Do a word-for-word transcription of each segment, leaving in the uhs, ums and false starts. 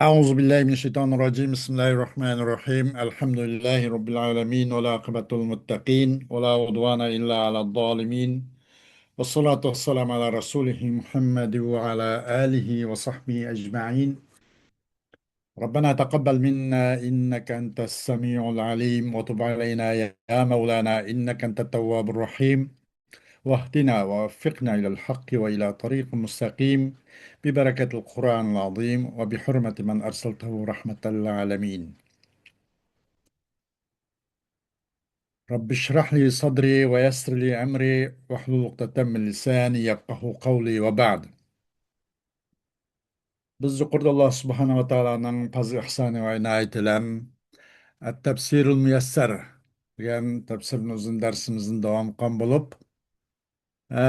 أعوذ بالله من الشيطان الرجيم. بسم الله الرحمن الرحيم. الحمد لله رب العالمين، والعاقبة للمتقين، ولا عدوان إلا على الظالمين، والصلاة والسلام على رسوله محمد وعلى آله وصحبه أجمعين. ربنا تقبل منا إنك أنت السميع العليم، وتب علينا يا مولانا إنك أنت التواب الرحيم، واهدنا ووفقنا إلى الحق وإلى طريق مستقيم، ببركة القرآن العظيم وبحرمة من أرسلته رحمة للعالمين. رب اشرح لي صدري ويسر لي أمري واحلل عقدة من لساني يفقه قولي وبعد. بىز يۇقىرىدا ئاللا سۇبھانەھۇ ۋە تائالانىڭ پازىل ئىھسانى ۋە ئىنايىتى بىلەن ئەت-تەپسىرۇل مۇيەسسەر دېگەن تەپسىرۇل ئۇزۇن دەرسىمىزنى داۋام قىلغان بولۇپ، ئە،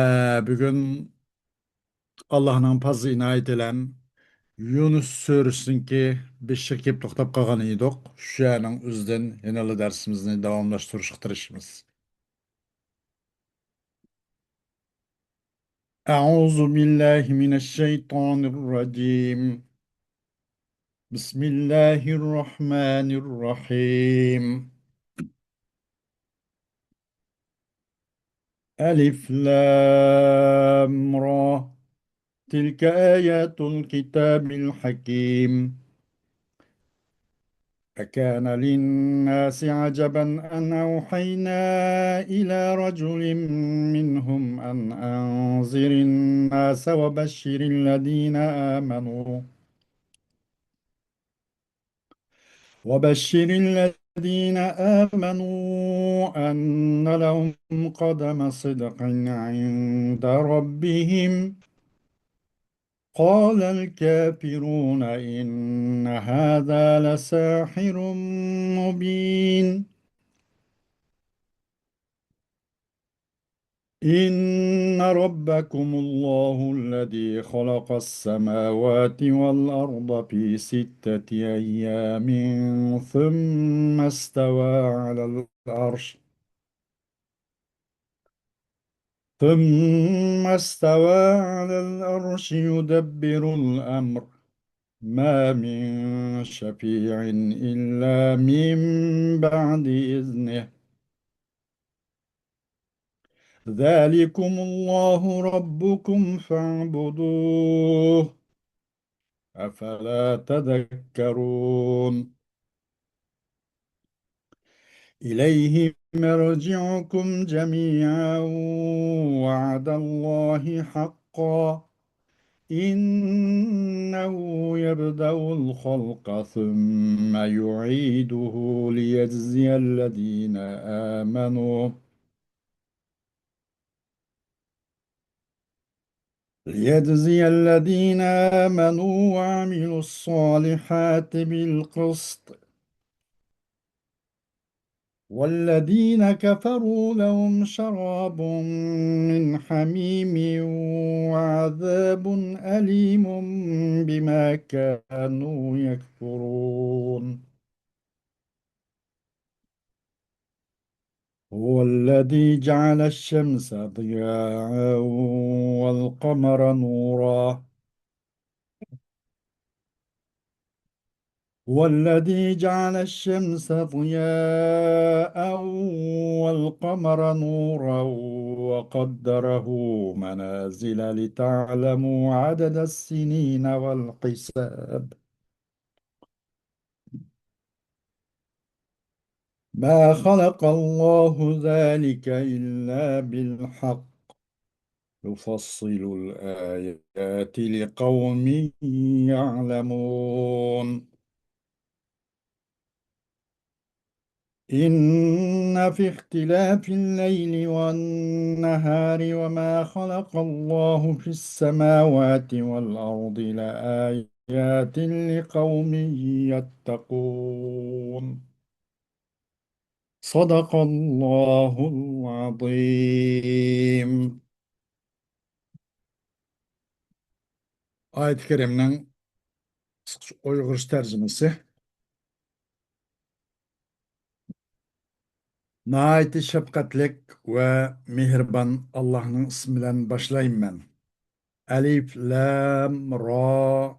بۈگۈن ئاللانىڭ پازىل ئىنايىتى بىلەن يۇنۇس سۈرىسىنىڭكى بېشىغا كېلىپ توختاپ قالغان ئىدۇق. شۇ يەرنىڭ ئۆزىدىن يەنىلا دەرسىمىزنى داۋاملاشتۇرۇشقا تىرىشىمىز. أعوذ بالله من الشيطان الرجيم. بسم الله الرحمن الرحيم. ألف لام را. تلك آيات الكتاب الحكيم. أكان للناس عجبا أن أوحينا إلى رجل منهم أن أنذر الناس وبشر الذين آمنوا وبشر الذين آمنوا أن لهم قدم صدق عند ربهم. قال الكافرون إن هذا لساحر مبين. إن ربكم الله الذي خلق السماوات والأرض في ستة أيام ثم استوى على العرش، ثم استوى على العرش يدبر الأمر، ما من شفيع إلا من بعد إذنه، ذلكم الله ربكم فاعبدوه، أفلا تذكرون. إليه مرجعكم جميعا وعد الله حقا، إنه يبدأ الخلق ثم يعيده ليجزي الذين آمنوا ليجزي الذين آمنوا وعملوا الصالحات بالقسط، والذين كفروا لهم شراب من حميم وعذاب أليم بما كانوا يكفرون. هو الذي جعل الشمس ضياء والقمر نورا. هو الذي جعل الشمس ضياء والقمر نورا وقدره منازل لتعلموا عدد السنين والحساب. ما خلق الله ذلك إلا بالحق يفصل الآيات لقوم يعلمون. إن في اختلاف الليل والنهار وما خلق الله في السماوات والأرض لآيات لقوم يتقون. صدق الله العظيم. ئايەت كەرىمنىڭ قىسقىچە ئۇيغۇرچە تەرجىمىسى. ناھايىتى شەپقەتلىك ۋە مېھرىبان ئاللاھنىڭ ئىسمى بىلەن باشلايمەن. ئەلىف لام را.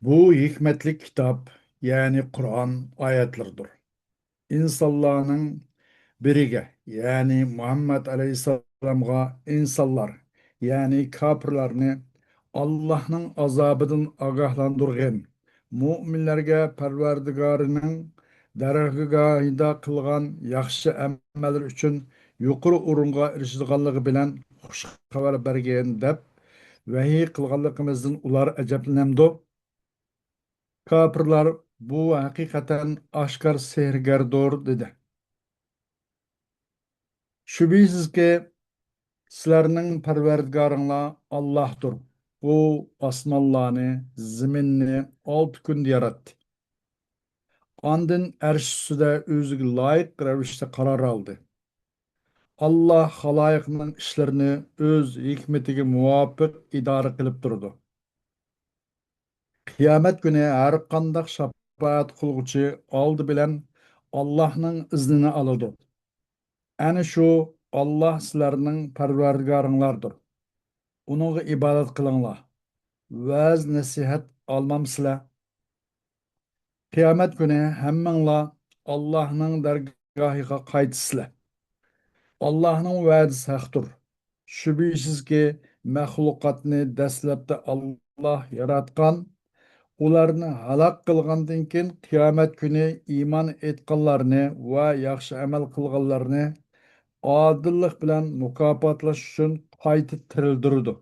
بۇ ھېكمەتلىك كىتاب، يەنى قۇرئان ئايەتلىرىدۇر. ئىنسانلارنىڭ بىرىگە، يەنى مۇھەممەد ئەلەيھىسسالامغا ئىنسانلار، يەنى كاپىرلارنى ئاللاھنىڭ ئازابىدىن ئاگاھلاندۇرغىن، مۇئمىنلەرگە پەرۋەردىگارىنىڭ دەرگاھىدا قىلغان ياخشى ئەمەللىرى ئۈچۈن يۇقىرى ئورۇنغا ئېرىشىدىغانلىقى بىلەن خۇش خەۋەر بەرگىن، دەپ ۋەھىي قىلغانلىقىمىزدىن ئۇلار ئەجەبلىنەمدۇ؟ كاپىرلار: «بۇ ھەقىقەتەن ئاشكارا سېھىرگەردۇر» دېدى. شۈبھىسىزكى، سىلەرنىڭ پەرۋەردىگارىڭلار ئاللاھتۇر. ئۇ ئاسمانلارنى، زېمىننى ئالتە كۈندە ياراتتى. ئاندىن ئەرش ئۈستىدە ئۆزىگە لايىق رەۋىشتە قارار ئالدى. ئاللاھ خالايىقنىڭ ئىشلىرىنى ئۆز ھېكمىتىگە مۇۋاپىق ئىدارە قىلىپ تۇرىدۇ. قىيامەت كۈنى ھەرقانداق شاپائەت قىلغۇچى ئالدى بىلەن ئاللاھنىڭ ئىزنىنى ئالىدۇ. ئەنە شۇ ئاللاھ سىلەرنىڭ پەرۋەردىگارىڭلاردۇر. ئۇنىڭغا ئىبادەت قىلىڭلار. ۋەز-نەسىھەت ئالمامسىلەر؟ قىيامەت كۈنى ھەممىڭلار ئاللاھنىڭ دەرگاھىغا قايتىسىلەر. ئاللاھنىڭ ۋەدىسى ھەقتۇر. شۈبھىسىزكى، مەخلۇقاتنى دەسلەپتە ئاللاھ ياراتقان، ئۇلارنى ھالاك قىلغاندىن كېيىن، قىيامەت كۈنى ئىمان ئېيتقانلارنى ۋە ياخشى ئەمەل قىلغانلارنى ئادىللىق بىلەن مۇكاپاتلاش ئۈچۈن قايتا تىرىلدۈرىدۇ.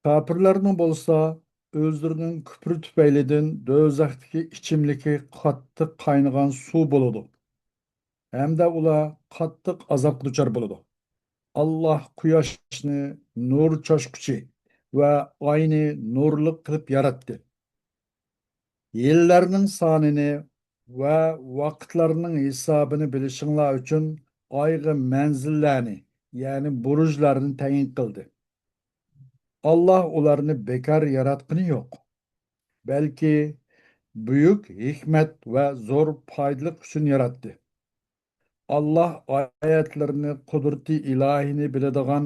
كاپىرلارنىڭ بولسا ئۆزلىرىنىڭ كۈپرى تۈپەيلىدىن دوزاختىكى ئىچىملىكى قاتتىق قاينىغان سۇ بولىدۇ ھەمدە ئۇلار قاتتىق ئازابقا دۇچار بولىدۇ. ئاللاھ قۇياشنى نۇر چاچقۇچى ۋە ئاينى نۇرلۇق قىلىپ ياراتتى. يىللارنىڭ سانىنى ۋە ۋاقىتلارنىڭ ھېسابىنى بىلىشىڭلار ئۈچۈن ئايغا مەنزىللەرنى، يەنى بۇرۇجلارنى تەيىن قىلدى. ئاللاھ ئۇلارنى بىكار ياراتقىنى يوق، بەلكى بۈيۈك ھېكمەت ۋە زور پايدىلىق ئۈچۈن ياراتتى. ئاللاھ ئايەتلىرىنى، قۇدرىتى ئىلاھىنى بىلىدىغان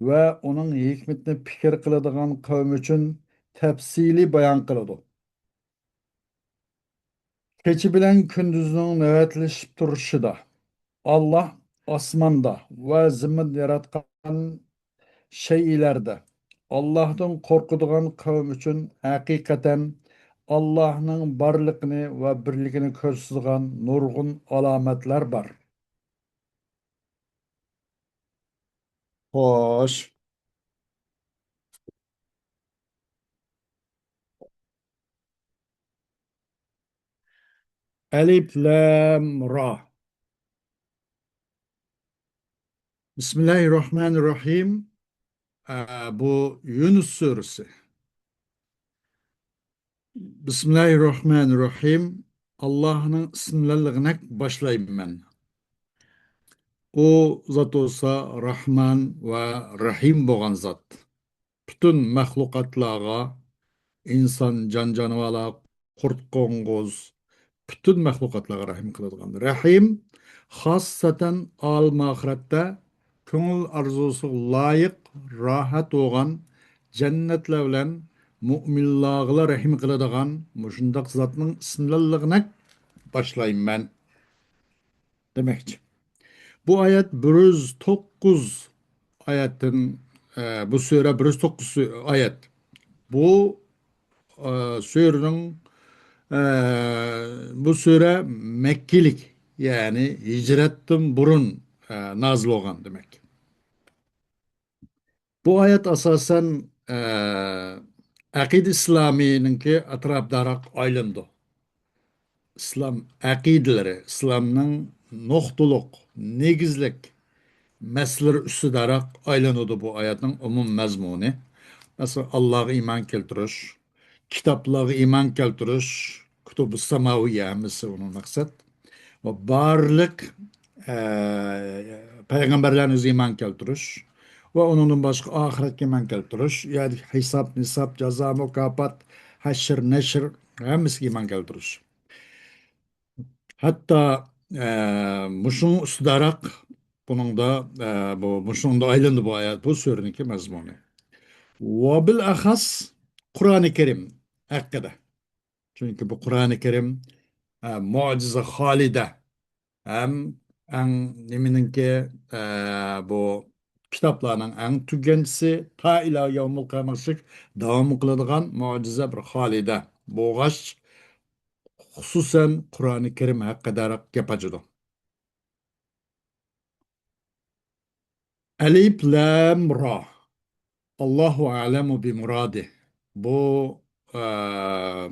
ۋە ئۇنىڭ ھېكمىتىنى پىكىر قىلىدىغان قەۋم ئۈچۈن تەپسىلىي بايان قىلىدۇ. كېچە بىلەن كۈندۈزنىڭ نۆۋەتلىشىپ تۇرۇشىدا، ئاللاھ ئاسماندا ۋە زېمىندا ياراتقان شەيئىلەردە ئاللاھتىن قورقىدىغان قەۋم ئۈچۈن ھەقىقەتەن ئاللاھنىڭ بارلىقىنى ۋە بىرلىكىنى كۆرسىتىدىغان نۇرغۇن ئالامەتلەر بار. خوش. ئەلىپ لام را. بىسمىللاھىررەھمانىررەھىم. ئە، بۇ يۇنۇس سۈرىسى. بىسمىللاھىررەھمانىررەھىم. ئاللاھنىڭ ئىسمى بىلەن باشلايمەن. ئۇ زات بولسا راھمان ۋە رەھىم بولغان زات. پۈتۈن مەخلۇقاتلارغا، ئىنسان، جان-جانىۋارلار، قۇرت-قوڭغۇز، پۈتۈن مەخلۇقاتلارغا رەھىم قىلىدىغان. رەھىم خاسسەتەن ئالەم ئاخىرەتتە كۆڭۈل ئارزۇسىغا لايىق، راھەت بولغان جەننەتلەر بىلەن مۇئمىنلارغىلا رەھىم قىلىدىغان مۇشۇنداق زاتنىڭ ئىسمىلىنلىغىنەك باشلايمەن دېمەكچى. بۇ ئايەت بىر يۈز توققۇز ئايەتتىن، ئە، بۇ سۈرە بىر يۈز توققۇز سۈ-، ئايەت. بۇ، ئە، سۈرىنىڭ، ئە، بۇ سۈرە مەككىلىك، يەنى ھىجرەتتىن بۇرۇن، ئە، نازىل بولغان دېمەك. بۇ ئايەت ئاساسەن، ئە، ئەقىدە ئىسلامىينىڭكى ئەتراپىداراق ئايلىنىدۇ. ئىسلام ئەقىدىلىرى، ئىسلامنىڭ نۇقتىلىق، نېگىزلىك مەسىلىلىرى ئۈستىدەراق ئايلىنىدۇ بۇ ئايەتنىڭ ئومۇم مەزمۇنى. مەسىلەن، ئاللاغا ئىمان كەلتۈرۈش، كىتابلارغا ئىمان كەلتۈرۈش، كۇتۇبۇس ساماۋىيە ھەممىسى ئۇنىڭ مەقسەت. ۋە بارلىق، ئە، پەيغەمبەرلەرنى ئۆزىگە ئىمان كەلتۈرۈش ۋە ئۇنىڭدىن باشقا ئاخىرەتكە ئىمان كەلتۈرۈش، يەنى ھېساب، نىساب، جازا، مۇكاپات، ھەشر، نەشر، ھەممىسىگە ئىمان كەلتۈرۈش. ھەتتا، ئە، مۇشۇنىڭ ئۈستىدەراق بۇنىڭدا، ئە، بۇ، مۇشۇنىڭدا ئايلىنىدۇ بۇ ئايەت، بۇ سۈرىنىڭكى مەزمۇنى. ۋە بىل ئەخەس، قۇرئانى كەرىم ھەققىدە. چۈنكى بۇ قۇرئانى كەرىم، ئە، مۆجىزە خالىدە. ھەم ئەڭ نېمىنىڭكى، ئە، بۇ كىتابلارنىڭ ئەڭ تۈگەنچىسى، تا ئىلا يەۋمۇل قىيامەتكىچە داۋام قىلىدىغان مۆجىزە بىر خالىدە بولغاچ، خۇسۇسەن قۇرئانى كەرىم ھەققىدە گەپ ئاچىدۇ. ئەلىپ لام را. ئاللاھۇ ئەلەمۇ بىمۇرادى. بۇ، ئە،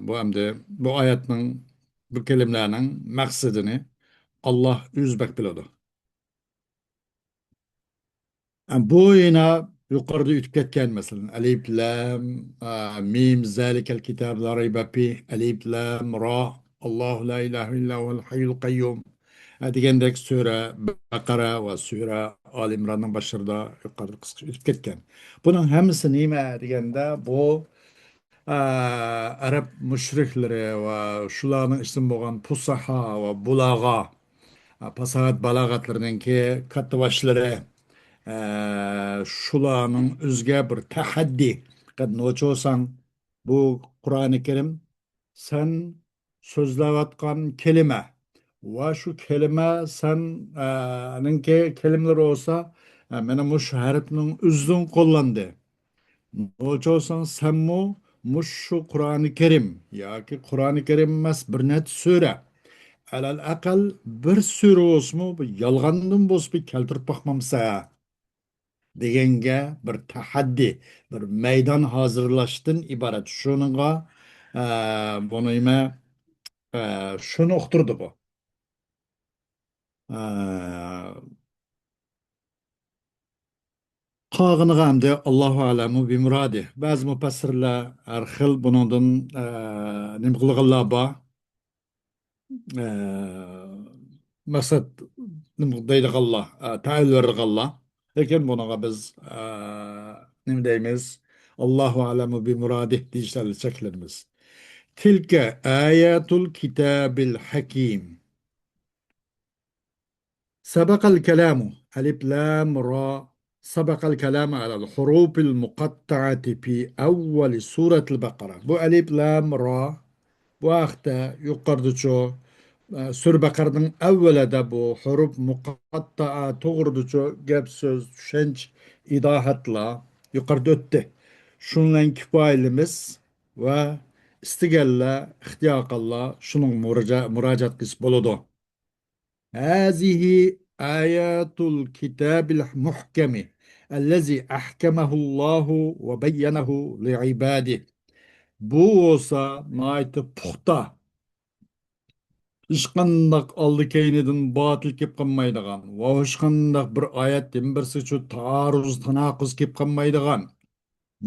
بۇ ئەمدى بۇ ئايەتنىڭ، بۇ كەلىمىلەرنىڭ مەقسىتىنى ئاللاھ ئۆزى بەك بىلىدۇ. ئە، بۇ يەنە يۇقىرىدا ئۆتۈپ كەتكەن، مەسىلەن، ئەلىپ لام، ئە، مىم، زالىكەل كىتابۇ لا رەيبە فىھ، ئەلىپ لام را، ئاللاھۇ لا ئىلاھە ئىللا ھۇۋەل ھەييۇل قەييۇم. ئە، دېگەندەك سۈرە بەقەرە ۋە سۈرە ئالى ئىمراننىڭ باشلىرىدا يۇقىرىدا قىسقىچە ئۆتۈپ كەتكەن. بۇنىڭ ھەممىسى نېمە دېگەندە، بۇ، ئە، ئەرەب مۇشرىكلىرى ۋە شۇلارنىڭ ئىچىدىن بولغان پۇساھا ۋە بۇلاغا، ئە، پاساھەت بالاغەتلىرىنىڭكى كاتتىباشلىرى، ئە، شۇلارنىڭ ئۆزىگە بىر تەھەددى. قېنى نوچى بولساڭ، بۇ قۇرئانى كەرىم سەن سۆزلەۋاتقان كەلىمە ۋە شۇ كەلىمە سەن، ئە، نىڭكى كەلىمىلىرى بولسا، ئە، مانا مۇشۇ ھەرپنىڭ ئۆزىدىن قوللاندى. نوچى بولساڭ سەنمۇ مۇشۇ قۇرئانى كەرىم ياكى قۇرئانى كەرىم ئەمەس بىر نەچچە سۈرە، ئەلەل ئەقەل بىر سۈرە بولسىمۇ، بىر يالغاندىن بولسا بىر كەلتۈرۈپ باقمامسەن دېگەنگە بىر تەھەددى، بىر مەيدان ھازىرلاشتىن ئىبارەت. شۇنىڭغا، ئە، بۇنى نېمە، ئە، شۇنى ئۇقتۇردى بۇ. ئە، قالغىنىغا ئەمدى ئاللاھۇ ئەلەمۇ بىمۇرادى. بەزى مۇپەسسىرلەر ھەر خىل بۇنىڭدىن، ئە، نېمە قىلغانلار بار. ئە، مەقسەت نېمە دەيدىغانلار، ئە، تەئەۋۋۈل بېرىدىغانلار. لېكىن بۇنىڭغا بىز، ئە، نېمە دەيمىز؟ ئاللاھۇ ئەلەمۇ بىمۇرادى دېيىشلەرگە چەكلىنىمىز. تىلكە ئاياتۇل كىتابىل ھەكىم. سبق الكلام، ألف لام را، سبق الكلام على الحروف المقطعة في أول سورة البقرة. بۇ ئەلىپ لام را، بۇ ھەقتە يۇقىرىدىچۇ، ئە، سۈرە بەقەرىنىڭ ئەۋۋىلىدە بۇ ھۇرۇپ مۇقەتتەئە توغرىدىچۇ گەپ سۆز، چۈشەنچە، ئىزاھاتلار يۇقىرىدا ئۆتتى. شۇنىڭ بىلەن كۇپايىلىمىز ۋە ئىستىگەنلەر، ئىختىيارخانلار شۇنىڭغا مۇراجا-، مۇراجىئەت قىلسا بولىدۇ. هذه آيات الكتاب المحكم الذي أحكمه الله وبينه لعباده. بۇ بولسا ناھايىتى پۇختا، ھېچقانداق ئالدى كەينىدىن باتىل كېلىپ قالمايدىغان ۋە ھېچقانداق بىر ئايەت بىرسىگە تائارۇز، تاناقۇز كېلىپ قالمايدىغان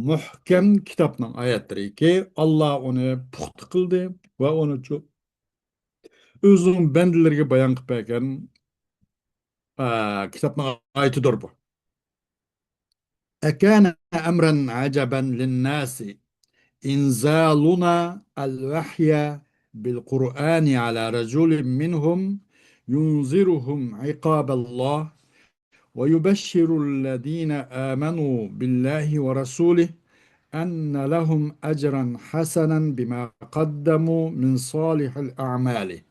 مۇھكەم كىتابنىڭ ئايەتلىرىكى، ئاللا ئۇنى پۇختا قىلدى ۋە ئۇنى چۇ-، ئۆزىنىڭ بەندىلىرىگە بايان قىلىپ بەرگەن، ئە، كىتابنىڭ ئايىتىدۇر بۇ. أكان أمرا عجبا للناس إنزالنا الوحي بالقرآن على رجل منهم ينذرهم عقاب الله ويبشر الذين آمنوا بالله ورسوله أن لهم أجرا حسنا بما قدموا من صالح الأعمال.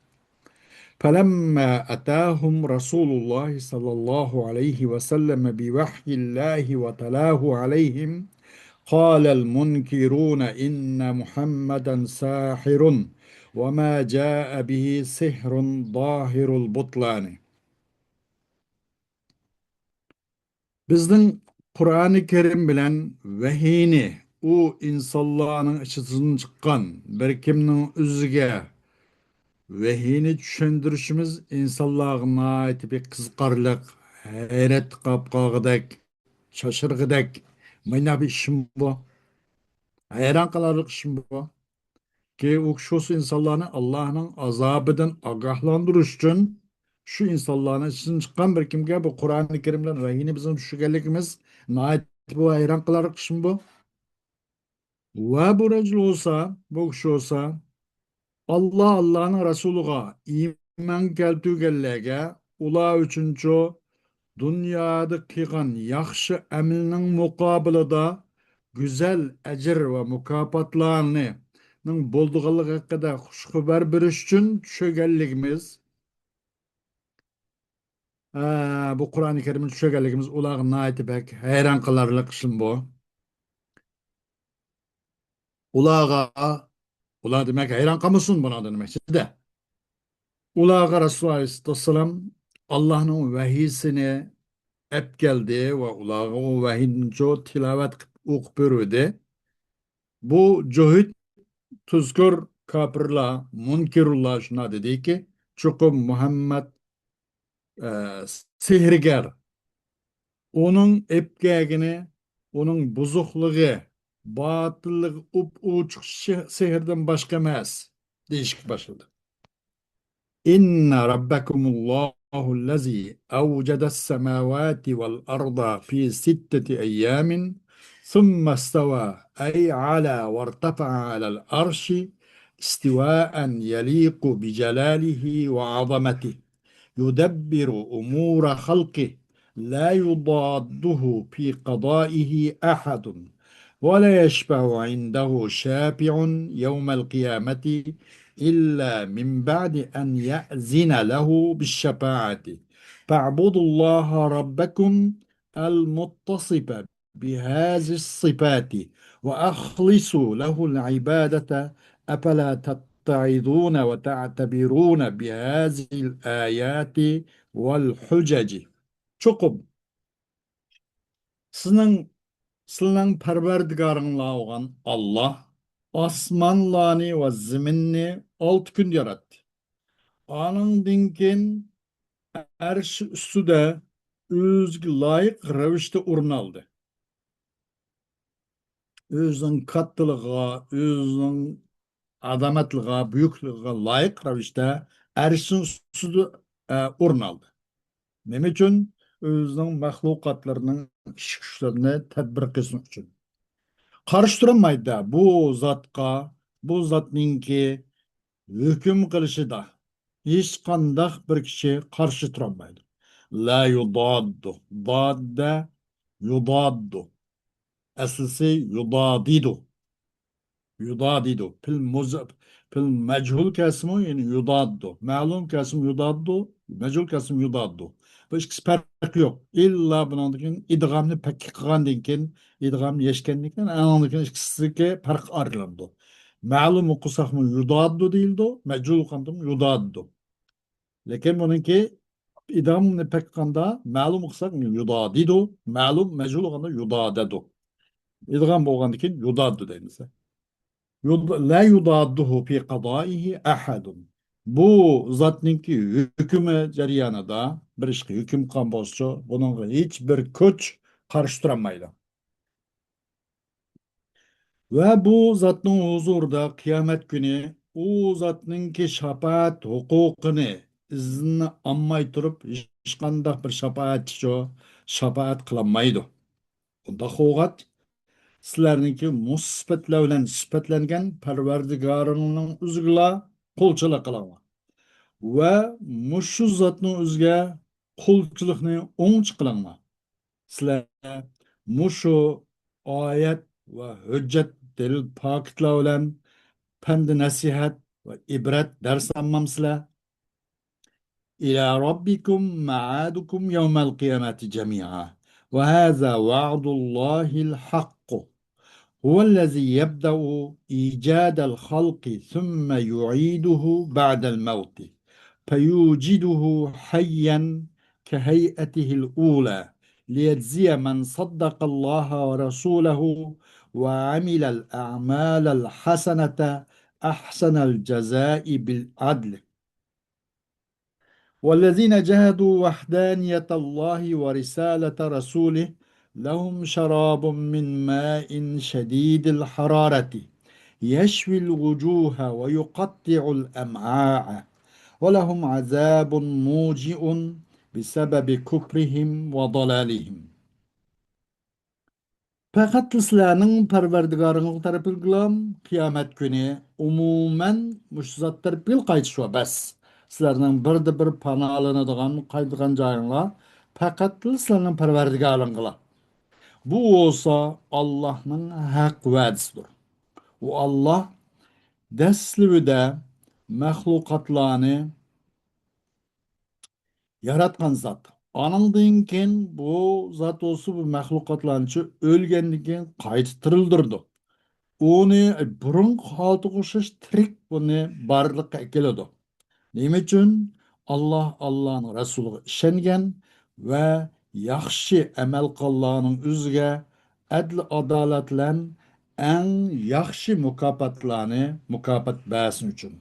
فلما أتاهم رسول الله صلى الله عليه وسلم بوحي الله وتلاه عليهم قال المنكرون إن محمدا ساحر وما جاء به سحر ظاهر البطلان. بىزنىڭ قۇرئانى كەرىم بىلەن ۋەھىينى، ئۇ ئىنسانلارنىڭ ئىچىدىن چىققان بىر كىمنىڭ ئۆزىگە ۋەھىينى چۈشەندۈرۈشىمىز ئىنسانلارغا ناھايىتى بىر قىزىقارلىق، ھەيرەتتە قاپ قالغۇدەك، شاشىرغۇدەك، مانداق بىر ئىشمۇ بۇ؟ ھەيران قالارلىق ئىشمۇ بۇ؟ كى، ئۇ كىشى بولسا ئىنسانلارنى ئاللانىڭ ئازابىدىن ئاگاھلاندۇرۇش ئۈچۈن، شۇ ئىنسانلارنىڭ ئىچىدىن چىققان بىر كىمگە بۇ قۇرئانى كەرىم بىلەن ۋەھىينى بىزنىڭ چۈشۈرگەنلىكىمىز ناھايىتى بۇ ھەيران قالارلىق ئىشمۇ بۇ؟ ۋە بۇ رەجۇل بولسا، بۇ كىشى بولسا، ئاللا، ئاللانىڭ رەسۇلىغا ئىمان كەلتۈرگەنلەرگە، ئۇلار ئۈچۈنچۇ دۇنيادا قىلغان ياخشى ئەمىلىنىڭ مۇقابىلىدا گۈزەل ئەجىر ۋە مۇكاپاتلارنىڭ بولىدىغانلىقى ھەققىدە خۇش خەۋەر بېرىش ئۈچۈن چۈشۈرگەنلىكىمىز، ئە، بۇ قۇرئانى كەرىمنى چۈشۈرگەنلىكىمىز ئۇلارغا ناھايىتى بەك ھەيران قالارلىق ئىشمۇ بۇ. ئۇلارغا، ئۇلار دېمەك ھەيران قالمىسۇن بۇنىڭدىن دېمەكچىدە. ئۇلارغا رەسۇلۇللاھ ئەلەيھىسسالام ئاللاھنىڭ ۋەھىيسىنى ئەپ كەلدى ۋە ئۇلارغا ئۇ ۋەھىينى تىلاۋەت قىلىپ ئوقۇپ بېرىۋىدى. بۇ جۇھۇد تۇزكور كاپىرلار، مۇنكىرۇللا شۇنداق دېدىكى، چوقۇم مۇھەممەد، ئە، سېھىرگەر. ئۇنىڭ ئېلىپ كەلگىنى، ئۇنىڭ بۇزۇقلۇقى، باتىللىقى ئوپئوچۇق شې-، سېھىردىن باشقا ئەمەس، دېيىشكە باشلىدى. إن ربكم الله الذي أوجد السماوات والأرض في ستة أيام ثم استوى، أي علا وارتفع على العرش استواء يليق بجلاله وعظمته، يدبر أمور خلقه، لا يضاده في قضائه أحد، ولا يشفع عنده شافع يوم القيامة إلا من بعد أن يأذن له بالشفاعة. فاعبدوا الله ربكم المتصف بهذه الصفات وأخلصوا له العبادة، أفلا تتعظون وتعتبرون بهذه الآيات والحجج. چوقۇم سىزنىڭ، سىلەرنىڭ پەرۋەردىگارىڭلار بولغان ئاللاھ ئاسمانلارنى ۋە زېمىننى ئالتە كۈندە ياراتتى. ئانىڭدىن كېيىن ئەرش ئۈستىدە ئۆزىگە لايىق رەۋىشتە ئورۇن ئالدى. ئۆزىنىڭ كاتتىلىقىغا، ئۆزىنىڭ ئازامەتلىكىگە، بۈيۈكلۈكىگە لايىق رەۋىشتە ئەرشنىڭ ئۈستىدە، ئە، ئورۇن ئالدى. نېمە ئۈچۈن؟ ئۆزىنىڭ مەخلۇقاتلىرىنىڭ ئىش-كۈچلىرىنى تەدبىر قىلسۇن ئۈچۈن. قارشى تۇرالمايدۇ بۇ زاتقا، بۇ زاتنىڭكى ھۆكۈم قىلىشىدا ھېچقانداق بىر كىشى قارشى تۇرالمايدۇ. لا يضاد، ضاد، يضاد. ئەسلىسى يۇدادىدۇ. يۇدادىدۇ. پېئىل مۇز-، پېئىل مەجھۇل كەلسىمۇ، يەنى يۇداددۇ. مەلۇم كەلسىمۇ يۇداددۇ، مەجھۇل كەلسىمۇ يۇداددۇ. بۇ ئىككىسى پەرقى يوق. ئىللا بۇنىڭدىن كېيىن ئىدغامنى پەككە قىلغاندىن كېيىن، ئىدغامنى يەشكەندىن كېيىن، ئاندىن كېيىن ئىككىسىدىكى پەرق ئايرىلىدۇ. مەلۇم ئوقۇساقمۇ يۇداددۇ دېيىلىدۇ، مەجھۇل ئوقۇغاندىمۇ يۇداددۇ. لېكىن بۇنىڭكى ئىدغامنى پەك قىلغاندا مەلۇم قىلساق يۇدادىدۇ، مەلۇم مەجھۇل قىلغاندا يۇدادەدۇ. ئىدغام بولغاندىن كېيىن يۇداددۇ دەيمىز. يۇد-، لا يضاده في قضائه أحد. بۇ زاتنىڭكى ھۆكمى جەريانىدا، بىر ئىشقا ھۆكۈم قىلغان بولسىچۇ، بۇنىڭغا ھېچ بىر كۈچ قارشى تۇرالمايدۇ. ۋە بۇ زاتنىڭ ھۇزۇرىدا قىيامەت كۈنى ئۇ زاتنىڭكى شاپائەت ھوقۇقىنى، ئىزنىنى ئالماي تۇرۇپ، ھېچقانداق بىر شاپائەتچىچۇ شاپائەت قىلالمايدۇ. ئۇنداق بولغاچ، سىلەرنىڭكى مۇشۇ سۈپەتلەر بىلەن سۈپەتلەنگەن پەرۋەردىگارىڭنىڭ ئۆزىگىلا قۇلچىلىق قىلىڭلار. ۋە مۇشۇ زاتنىڭ ئۆزىگە قۇلچىلىقنى ئوڭچە قىلىڭلار. سىلەر مۇشۇ ئايەت ۋە ھۆججەت، دەلىل، پاكىتلار بىلەن پەند-نەسىھەت ۋە ئىبرەت دەرس ئالمامسىلەر؟ إلى ربكم معادكم يوم القيامة جميعا، وهذا وعد الله الحق، هو الذي يبدأ إيجاد الخلق ثم يعيده بعد الموت، فيوجده حيا كهيئته الأولى، ليجزي من صدق الله ورسوله وعمل الأعمال الحسنة أحسن الجزاء بالعدل. والذين جحدوا وحدانية الله ورسالة رسوله لهم شراب من ماء شديد الحرارة يشوي الوجوه ويقطع الأمعاء ولهم عذاب موجع بسبب كفرهم وضلالهم. پەقەتلا سىلەرنىڭ پەرۋەردىگارىڭلار تەرىپىگىلا قىيامەت كۈنى ئومۇمەن مۇشۇ زات تەرىپىگىلا قايتىش بار. بەس، سىلەرنىڭ بىردە بىر پاناھلىنىدىغان، قايتىدىغان جايىڭلار پەقەتلا سىلەرنىڭ پەرۋەردىگارىڭغىلا. بۇ بولسا ئاللاھنىڭ ھەق ۋەدىسىدۇر. ئۇ ئاللاھ دەسلىۋىدە مەخلۇقاتلارنى ياراتقان زات. ئانىڭدىن كېيىن بۇ زات بولسا بۇ مەخلۇقاتلارنىچۇ ئۆلگەندىن كېيىن قايتا تىرىلدۈرىدۇ. ئۇنى بۇرۇنقى ھالىتىگە ئوخشاش تىرىك بۇنى بارلىققا ئەكېلىدۇ. نېمە ئۈچۈن؟ ئاللاھ، ئاللاھنىڭ رەسۇلىغا ئىشەنگەن ۋە ياخشى ئەمەل قىلغانلارنىڭ ئۆزىگە ئەدل-ئادالەت بىلەن ئەڭ ياخشى مۇكاپاتلارنى مۇكاپات بەرسۇن ئۈچۈن.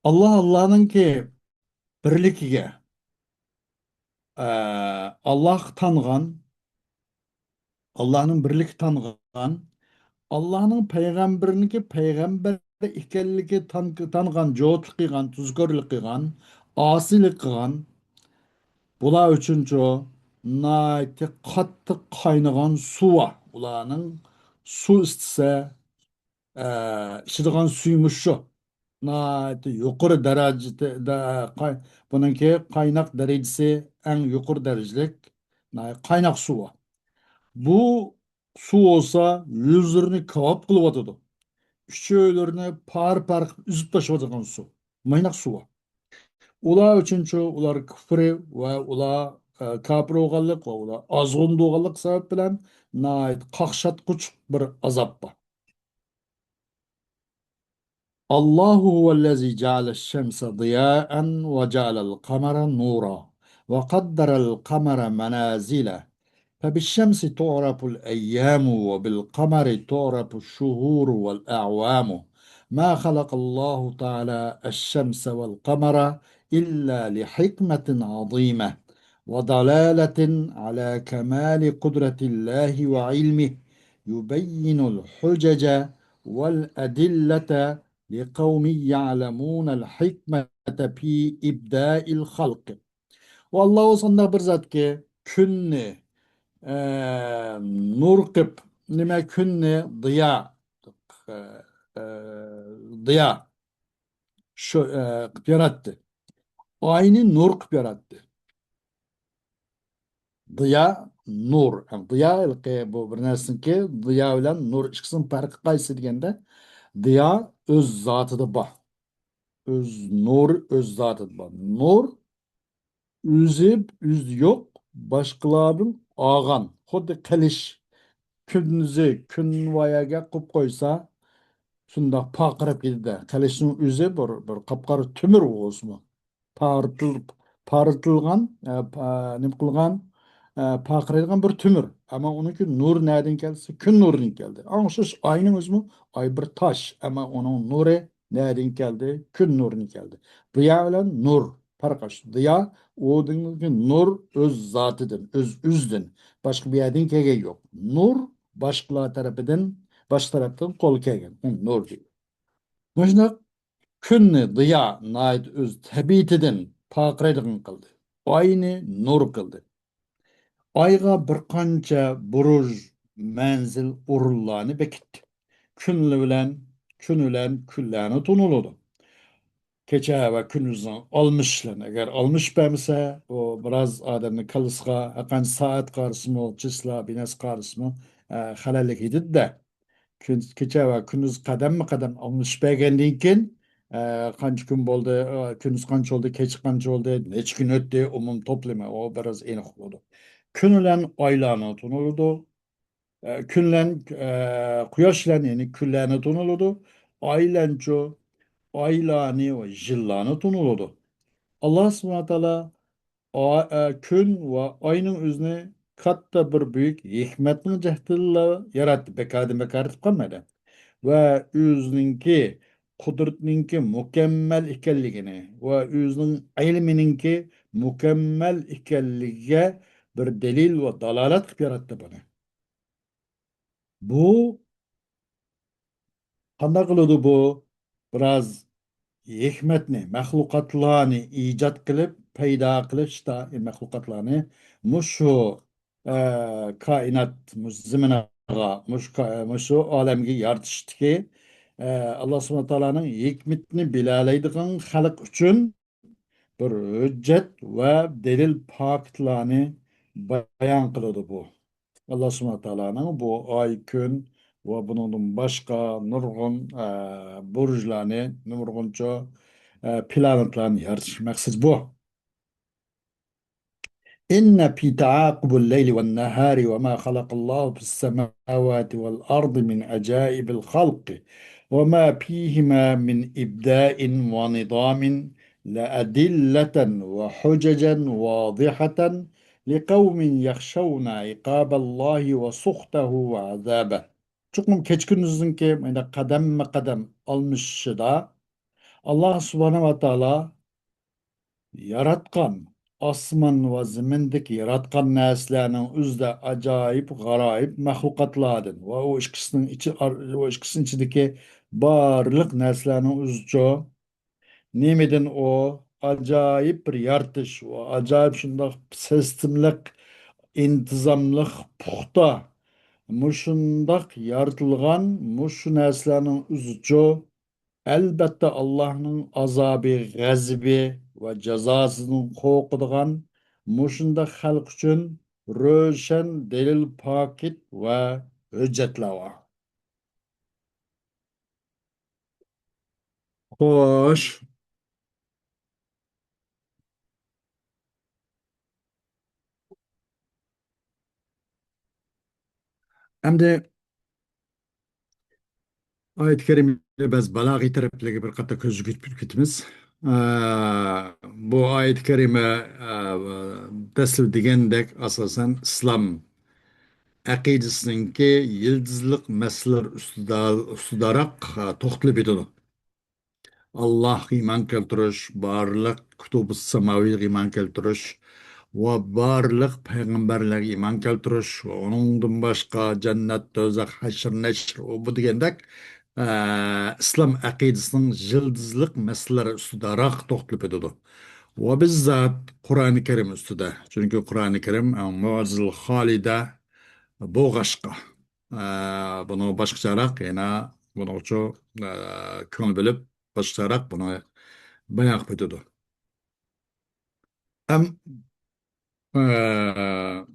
ئاللاھ، ئاللاھنىڭكى بىرلىكىگە، ئە، ئاللاھقا تانغان، ئاللاھنىڭ بىرلىككە تانغان، ئاللاھنىڭ پەيغەمبىرىنىڭكى پەيغەمبەر ئىكەنلىكى تان-، تانغان، جوتلۇق قىلغان، تۇزكورلۇق قىلغان، ئاسىيلىق قىلغان، بۇلار ئۈچۈنچۇ ناھايىتى قاتتىق قاينىغان سۇ بار. ئۇلارنىڭ سۇ ئىستىسە، ئە، ئىچىدىغان سۈيى مۇشۇ. ناھايىتى يۇقىرى دەرىجىدە، قاي-، بۇنىڭكى قايناق دەرىجىسى ئەڭ يۇقىرى دەرىجىلىك، ناھايىتى قايناق سۇ بار. بۇ سۇ بولسا يۈزلىرىنى كاۋاپ قىلىۋاتىدۇ. ئۈچەيلىرىنى پارە-پارە قىلىپ ئۈزۈپ تاشلىۋاتىدىغان سۇ. مايناق سۇ بار. ئۇلار ئۈچۈنچۇ ئۇلار كۇفرى ۋە ئۇلار، ئە، كاپىر بولغانلىق ۋە ئۇلار ئازغۇن بولغانلىق سەۋەب بىلەن ناھايىتى قاقشاتقۇچ بىر ئازاب بار. الله هو الذي جعل الشمس ضياء وجعل القمر نورا وقدر القمر منازل فبالشمس تعرف الأيام وبالقمر تعرف الشهور والأعوام. ما خلق الله تعالى الشمس والقمر إلا لحكمة عظيمة ودلالة على كمال قدرة الله وعلمه يبين الحجج والأدلة لقوم يعلمون الحكمة في إبداء الخلق. ئۇ ئاللا بولسا ئۇنداق بىر زاتكى، كۈننى، ئە، نۇر قىپ، نېمە، كۈننى ضىيا، ئە، ئە، ضىيا، شۇ، ئە، قىپ ياراتتى. ئاينى نۇر قىپ ياراتتى. ضىيا، نۇر. ھەم ضىيا ھېلىقى بۇ بىر نەرسىنىڭكى، ضىيا بىلەن نۇر ئىككىسىنىڭ پەرقى قايسى دېگەندە، ضىيا ئۆز زاتىدا بار. ئۆز نۇر ئۆز زاتىدا بار. نۇر ئۆزى، ئۆزى يوق، باشقىلاردىن ئالغان. خۇددى قىلىچ. كۈندۈزى كۈن ۋە يەرگە قويۇپ قويسا، شۇنداق پارقىراپ كېتىدۇ. قىلىچنىڭ ئۆزى بىر، بىر قاپقارا تۆمۈر بولسىمۇ. پارتىل-، پارتىلغان، ئە، پا-، نېمە قىلغان، ئە، پارقىرايدىغان بىر تۆمۈر. ئەمما ئۇنىڭكى نۇرى نەدىن كەلسە، كۈن نۇرىدىن كەلدى. ئاڭا ئوخشاش ئاينىڭ ئۆزىمۇ، ئاي بىر تاش، ئەمما ئۇنىڭ نۇرى نەدىن كەلدى؟ كۈن نۇرىدىن كەلدى. ضىيا بىلەن نۇر پەرقاش. ضىيا ئۇدىنكى نۇر ئۆز زاتىدىن، ئۆز ئۆزىدىن، باشقا بىر يەردىن كەلگەن يوق. نۇر باشقىلار تەرىپىدىن، باشقا تەرەپتىن قولغا كەلگەن. ئۇ نۇر دەيدۇ. مۇشۇنداق كۈننى ضىيا ناھايىتى ئۆز تەبىئىتىدىن پارقىرايدىغان قىلدى. ئاينى نۇر قىلدى. ئايغا بىر قانچە بۇرۇج، مەنزىل، ئورۇنلارنى بېكىتتى. كۈنلە بىلەن، كۈن بىلەن كۈنلەرنى تونۇلىدۇ. كېچە ۋە كۈندۈزنىڭ ئالمىشىشلىرىنى ئەگەر ئالمىشىپ بەرمىسە، ئۇ بىراز ئادەمنىڭ كاللىسىغا ھەرقانچە سائەت قارىسىمۇ، چىسلا، بىنەس قارىسىمۇ، ئە، خەلەللىك يېتىدۇ-دە. كۈن-، كېچە ۋە كۈندۈز قەدەممۇ قەدەم ئالمىشىپ بەرگەندىن كېيىن، ئە، قانچە كۈن بولدى، ئە، كۈندۈز قانچە بولدى، كېچە قانچە بولدى، نەچچە كۈن ئۆتتى، ئومۇمىي توپلىمى، ئۇ بىراز ئېنىق بولىدۇ. كۈن بىلەن ئايلارنى تونۇلىدۇ. ئە، كۈن بىلەن، ئە، قۇياش بىلەن، يەنى كۈنلەرنى تونۇلىدۇ. ئاي بىلەنچۇ، ئايلارنى ۋە يىللارنى تونۇلىدۇ. ئاللا سۇبھانەھۇ ۋە تائالا ئا-، ئە، كۈن ۋە ئاينىڭ ئۆزىنى كاتتا بىر بۈيۈك ھېكمەتنىڭ جەھىتىدىلا ياراتتى. بىكاردىن بىكار ئېيتىپ قالمىدى. ۋە ئۆزىنىڭكى قۇدرىتىنىڭكى مۇكەممەل ئىكەنلىكىنى ۋە ئۆزىنىڭ ئىلمىنىڭكى مۇكەممەل ئىكەنلىكىگە بىر دەلىل ۋە دالالەت قىلىپ ياراتتى بۇنى. بۇ قانداق قىلىدۇ بۇ؟ بىراز ھېكمەتنى، مەخلۇقاتلارنى ئىجاد قىلىپ، پەيدا قىلىشتا، مەخلۇقاتلارنى مۇشۇ، ئە، كائىنات، مۇشۇ زېمىنغا، مۇشۇ كا-، مۇشۇ ئالەمگە يارىتىشتىكى، ئە، ئاللا سۇبھانەھۇ تائالانىڭ ھېكمىتىنى بىلەلەيدىغان خەلق ئۈچۈن بىر ھۆججەت ۋە دەلىل پاكىتلارنى بايان قىلىدۇ بۇ. ئاللا سۇبھانەھۇ ۋە تائالانىڭ بۇ ئاي، كۈن ۋە بۇنىڭدىن باشقا نۇرغۇن، ئە، بۇرجلارنى، نۇرغۇنچە، ئە، پلانېتلارنى يارىتىش مەقسىتى بۇ. إن في تعاقب الليل والنهار وما خلق الله في السماوات والأرض من عجائب الخلق وما فيهما من إبداع ونظام لأدلة وحججا واضحة لقوم يخشون عقاب الله وسخطه وعذابه. چوقۇم كېچە كۈندۈزنىڭكى مۇنداق قەدەممۇ قەدەم ئالمىشىشىدا ئاللا سۇبھانەھۇ ۋە تائالا ياراتقان، ئاسمان ۋە زېمىندىكى ياراتقان نەرسىلەرنىڭ ئۆزىدە ئاجايىپ، غارايىپ مەخلۇقاتلاردىن ۋە ئۇ ئىككىسىنىڭ ئىچى، ئۇ ئىككىسىنىڭ ئىچىدىكى بارلىق نەرسىلەرنىڭ ئۆزىچۇ نېمىدىن ئۇ ئاجايىپ بىر يارىتىش، ئۇ ئاجايىپ شۇنداق سىستېمىلىق، ئىنتىزاملىق، پۇختا، مۇشۇنداق يارىتىلغان مۇشۇ نەرسىلەرنىڭ ئۆزىچۇ ئەلبەتتە، ئاللاھنىڭ ئازابى، غەزىپى ۋە جازاسىدىن قورقىدىغان مۇشۇنداق خەلق ئۈچۈن روشەن دەلىل، پاكىت ۋە ھۆججەتلەر بار. خوش. ئەمدى ئايەت كەرىمىدە بەزى بالاغىي تەرەپلەرگە بىر قاتار كۆز يۈگۈرتۈپ كېتىمىز. ئە، بۇ ئايەت كەرىمە، ئە، دەسلەپ دېگەندەك، ئاساسەن ئىسلام ئەقىدىسىنىڭكى يىلتىزلىق مەسىلىلەر ئۈستىدە، ئۈستىدەراق، ئە، توختىلىپ ئۆتىدۇ. ئاللاھقا ئىمان كەلتۈرۈش، بارلىق كۇتۇبۇس ساماۋىيغا ئىمان كەلتۈرۈش ۋە بارلىق پەيغەمبەرلەرگە ئىمان كەلتۈرۈش ۋە ئۇنىڭدىن باشقا جەننەت، دوزاخ، ھەشر، نەشر، ئۇ بۇ دېگەندەك، ئە، ئىسلام ئەقىدىسىنىڭ يىلتىزلىق مەسىلىلەر ئۈستىدە راق توختىلىپ ئۆتىدۇ. ۋە بىززات قۇرئانى كەرىم ئۈستىدە. چۈنكى قۇرئانى كەرىم ئەڭ مۆجىزىل خالىدە بولغاچقا، ئە، بۇنى باشقىچىراق يەنە بۇنىڭچۇ، ئە، كۆڭۈل بۆلۈپ باشقىچىراق بۇنى بايان قىلىپ ئۆتىدۇ. ئەم، ئە،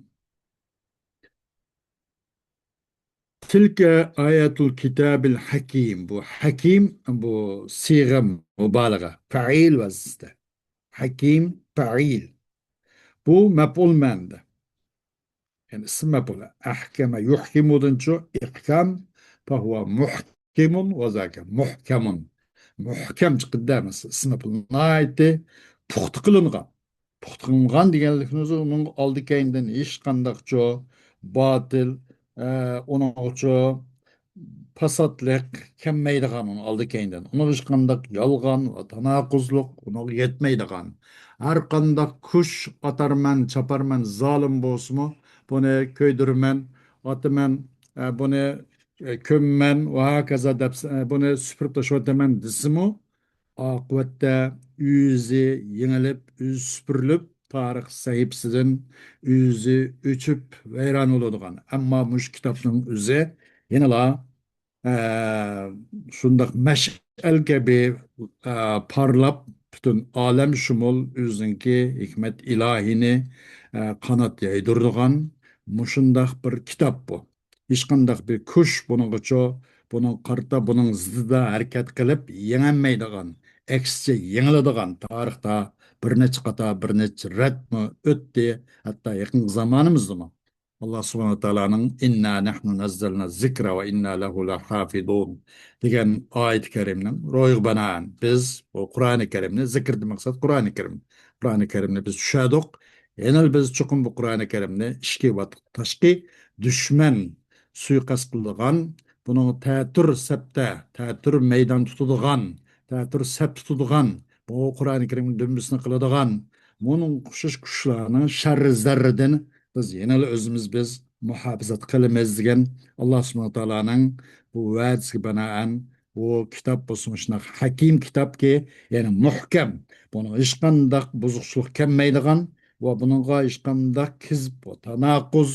تىلكە ئايەتۇل كىتابىل ھەكىم. بۇ ھەكىم، بۇ سىغە مۇبالىغە. پەئىل ۋەزنىدە. ھەكىم، پەئىل. بۇ مەپئۇل مەنىدە. يەنى ئىسىم مەپئۇل. ئەھكەمە يۇھكىمۇدىنچۇ ئىھكام، فەھۇۋە مۇھكىمۇن ۋە زاكە مۇھكەمۇن. مۇھكەم چىقىدۇ ئەمەس. ئىسىم مەپئۇل ناھايىتى پۇختا قىلىنغان. پۇختا قىلىنغان دېگەنلىكنىڭ ئۆزى ئۇنىڭ ئالدى كەينىدىن ھېچقانداقچۇ باتىل، ئە، ئۇنىڭغىچۇ پاساتلىق كەلمەيدىغان ئۇنىڭ ئالدى كەينىدىن. ئۇنىڭغا ھېچقانداق يالغان ۋە تاناقۇزلۇق ئۇنىڭغا يەتمەيدىغان. ھەر قانداق كۈچ ئاتارمەن، چاپارمەن، زالىم بولسىمۇ، بۇنى كۆيدۈرىمەن، ئاتىمەن، ئە، بۇنى، ئە، كۆمىمەن ۋە ھاكازا دەپ، ئە، بۇنى سۈپۈرۈپ تاشلىۋېتىمەن دېسىمۇ، ئاقىۋەتتە ئۆزى يېڭىلىپ، ئۆزى سۈپۈرۈلۈپ، تارىخ سەھىپىسىدىن ئۆزى ئۆچۈپ ۋەيران بولىدىغان. ئەمما مۇشۇ كىتابنىڭ ئۆزى يەنىلا، ئە، شۇنداق مەشئەل كەبى، ئە، پارلاپ، پۈتۈن ئالەم شۇمۇل ئۆزىنىڭكى ھېكمەت ئىلاھىنى، ئە، قانات يايدۇرىدىغان مۇشۇنداق بىر كىتاب بۇ. ھېچقانداق بىر كۈچ بۇنىڭغىچۇ، بۇنىڭغا قارىتا، بۇنىڭ زىتىدا ھەرىكەت قىلىپ يېڭەلمەيدىغان، ئەكسىچە يېڭىلىدىغان، تارىختا بىر نەچچە قاتا، بىر نەچچە رەتمۇ ئۆتتى، ھەتتا يېقىنقى زامانىمىزدىمۇ. ئاللا سۇبھانەھۇ ۋە تائالانىڭ «ئىننا نەھنۇ نەززەلنا زىكرا ۋە ئىننا لەھۇ لەھافىزۇن» دېگەن ئايەت كەرىمنىڭ روھىغا بىنائەن بىز بۇ قۇرئانى كەرىمنى، زىكىردىن مەقسەت قۇرئانى كەرىم، قۇرئانى كەرىمنى بىز چۈشەردۇق. يەنىلا بىز چوقۇم بۇ قۇرئانى كەرىمنى ئىچكى ۋە تاشقى دۈشمەن سۇيىقەست قىلىدىغان، بۇنىڭ تەتۈر سەپتە، تەتۈر مەيدان تۇتىدىغان، تەتۈر سەپ تۇتىدىغان، بۇ قۇرئانى كەرىمنىڭ دۈمبىسىنى قىلىدىغان، بۇنىڭغا ئوخشاش كۈچلەرنىڭ شەررى زەررىدىن بىز يەنىلا ئۆزىمىز بىز مۇھاپىزەت قىلىمىز دېگەن ئاللا سۇبھانەھۇ ۋە تائالانىڭ بۇ ۋەدىسىگە بىنائەن بۇ كىتاب بولسىمۇ شۇنداق ھەكىم كىتابكى، يەنى مۇھكەم، بۇنىڭغا ھېچقانداق بۇزۇقچىلىق كەلمەيدىغان ۋە بۇنىڭغا ھېچقانداق كېزىپ ۋە تاناقۇز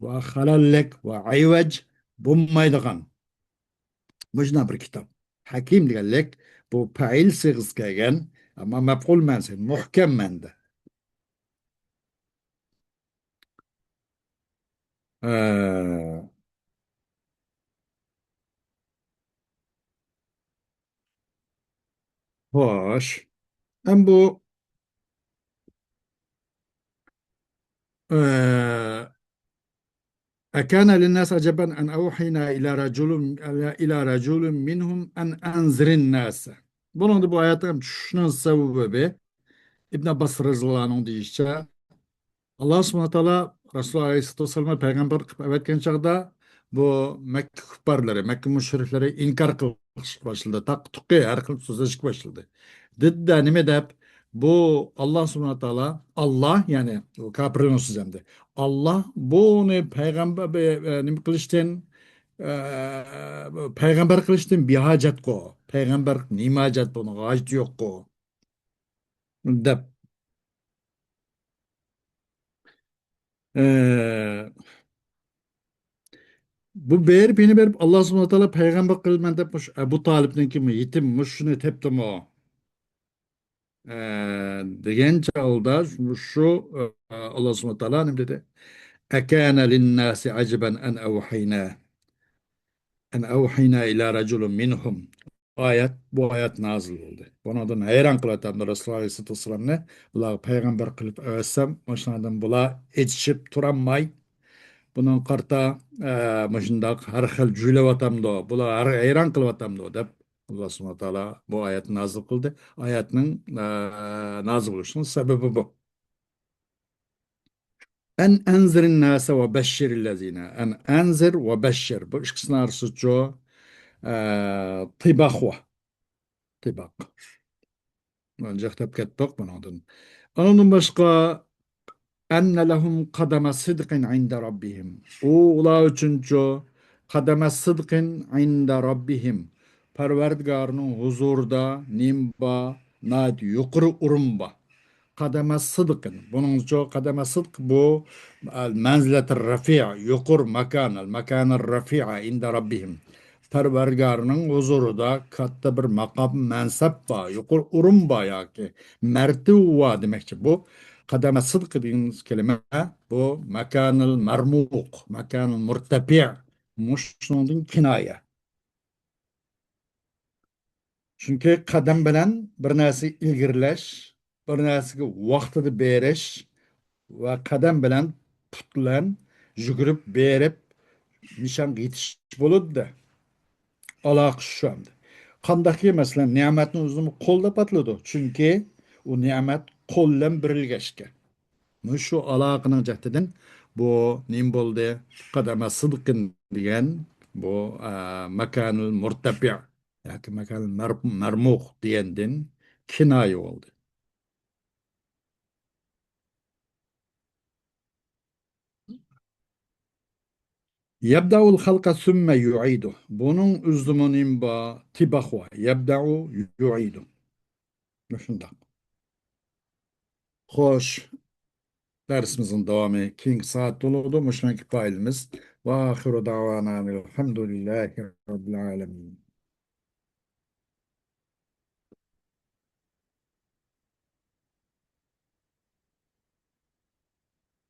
ۋە خەلەللىك ۋە ئەيۋەج بولمايدىغان مۇشۇنداق بىر كىتاب. ھەكىم دېگەنلىك بۇ پەئىل سىغىسى كەلگەن، ئەمما مەپئۇل مەنىسى مۇھكەم مەنىدە. ئە، خوش. ئەم بۇ، ئە، أكان للناس عجبا أن أوحينا إلى رجل، إلى رجل منهم أن أنذر الناس. بۇنىڭدا بۇ ئايەتنىڭ چۈشۈشنىڭ سەۋەبى، ئىبن ئابباس رەزىياللاھۇ ئەنھۇ دېيىشىچە، ئاللا سۇبھانەھۇ ۋە تائالا رەسۇلۇللا ئەلەيھىسسالاتۇ ۋەسسالامنى پەيغەمبەر قىلىپ ئەۋەتكەن چاغدا، بۇ مەككە كۇپپارلىرى، مەككە مۇشرىكلىرى ئىنكار قىلىشقا باشلىدى، تاققا تۇقى ھەر خىل سۆزلەشكە باشلىدى. دېدى-دە، نېمە دەپ، بۇ ئاللا سۇبھانەھۇ ۋە تائالا، ئاللا، يەنى ئۇ كاپىرلارنىڭ سۆزى ئەمدى. ئاللا بۇنى پەيغەمبەر، بە-، بە-، نېمە قىلىشتىن، ئە، پەيغەمبەر قىلىشتىن بىھاجەتقۇ. پەيغەمبەر نېمە ھاجەت، بۇنىڭغا ھاجىتى يوققۇ. دەپ. ئە، بۇ بېرىپ، يەنە بېرىپ، ئاللا سۇبھانەھۇ ۋە تائالا پەيغەمبەر قىلىمەن دەپ، مۇشۇ ئەبۇ تالىپنىڭكى يېتىم مۇشۇنى تېپتىمۇ؟ ئە، دېگەن چاغدا مۇشۇ، ئە، ئاللا سۇبھانەھۇ ۋە تائالا نېمە دېدى؟ أكان للناس عجبا أن أوحينا، أن أوحينا إلى رجل منهم. ئايەت، بۇ ئايەت نازىل بولدى. بۇنىڭدىن ھەيران قېلىۋاتامدۇ رەسۇلۇللا ئەلەيھىسسالاتۇ ۋەسسالامنى، بۇلارغا پەيغەمبەر قىلىپ ئەۋەتسەم، مۇشۇنىڭدىن بۇلار ئېچىشىپ تۇرالماي، بۇنىڭغا قارىتا، ئە، مۇشۇنداق ھەر خىل جۈيلەۋاتامدۇ، بۇلار ھەر ھەيران قېلىۋاتامدۇ دەپ، ئاللا سۇبھانەھۇ ۋە تائالا بۇ ئايەتنى نازىل قىلدى. ئايەتنىڭ، ئە، نازىل بولۇشىنىڭ سەۋەبى بۇ. أن أنذر الناس وبشر الذين، أن أنذر وبشر. بۇ ئىككىسىنىڭ ئارىسىچۇ، ئە، تىباق ۋا. تىباق. جىق دەپ كەتتۇق بۇنىڭدىن. ئۇنىڭدىن باشقا، أن لهم قدم صدق عند ربهم. ئۇ، ئۇلار ئۈچۈنچۇ، قدم صدق عند ربهم. پەرۋەردىگارنىڭ ھۇزۇرىدا نېمە بار؟ ناھايىتى يۇقىرى ئورۇن بار. قدم صدق. بۇنىڭچۇ قدم صدق بۇ، ئە، مەنزىلەتى رەفىئە، يۇقىرى ماكان، ماكانى رەفىئە عند ربهم. پەرۋەردىگارنىڭ ھۇزۇرىدا كاتتا بىر ماقام، مەنسەپ بار، يۇقىرى ئورۇن بار ياكى مەرتىۋە بار دېمەكچى. بۇ قەدەمە سىدقى دېگەن كەلىمە بۇ ماكانىل مەرمۇق، ماكانىل مۇرتەپىئ، مۇشۇنىڭدىن كىنايە. چۈنكى قەدەم بىلەن بىر نەرسە ئىلگىرىلەش، بىر نەرسىگە ۋاقتىدا بېرىش ۋە قەدەم بىلەن، پۇت بىلەن يۈگۈرۈپ بېرىپ نىشانغا يېتىش بولىدۇ. ئالاقە شۇ ئەمدى. قانداقكى، مەسىلەن، نېمەتنى ئۆزىمۇ قول دەپ ئاتىلىدۇ. چۈنكى ئۇ نېمەت قول بىلەن بېرىلگەچكە. مۇشۇ ئالاقىنىڭ جەھىتىدىن بۇ نېمە بولدى؟ قەدەمە سىدقىن دېگەن بۇ، ئە، ماكانىل مۇرتەپىئ ياكى ماكانىل مەر-، مەرمۇق دېگەندىن كىنايە بولدى. يبدأ الخلق ثم يعيده. بۇنىڭ ئۆزىدىمۇ نېمە بار؟ تىباق بار. يبدأ يعيده. مۇشۇنداق. خوش. دەرسىمىزنىڭ داۋامى كېيىنكى سائەتتە بولىدۇ. مۇشۇنىڭ كىپايىلىمىز. وآخر دعوانا الحمد لله رب العالمين.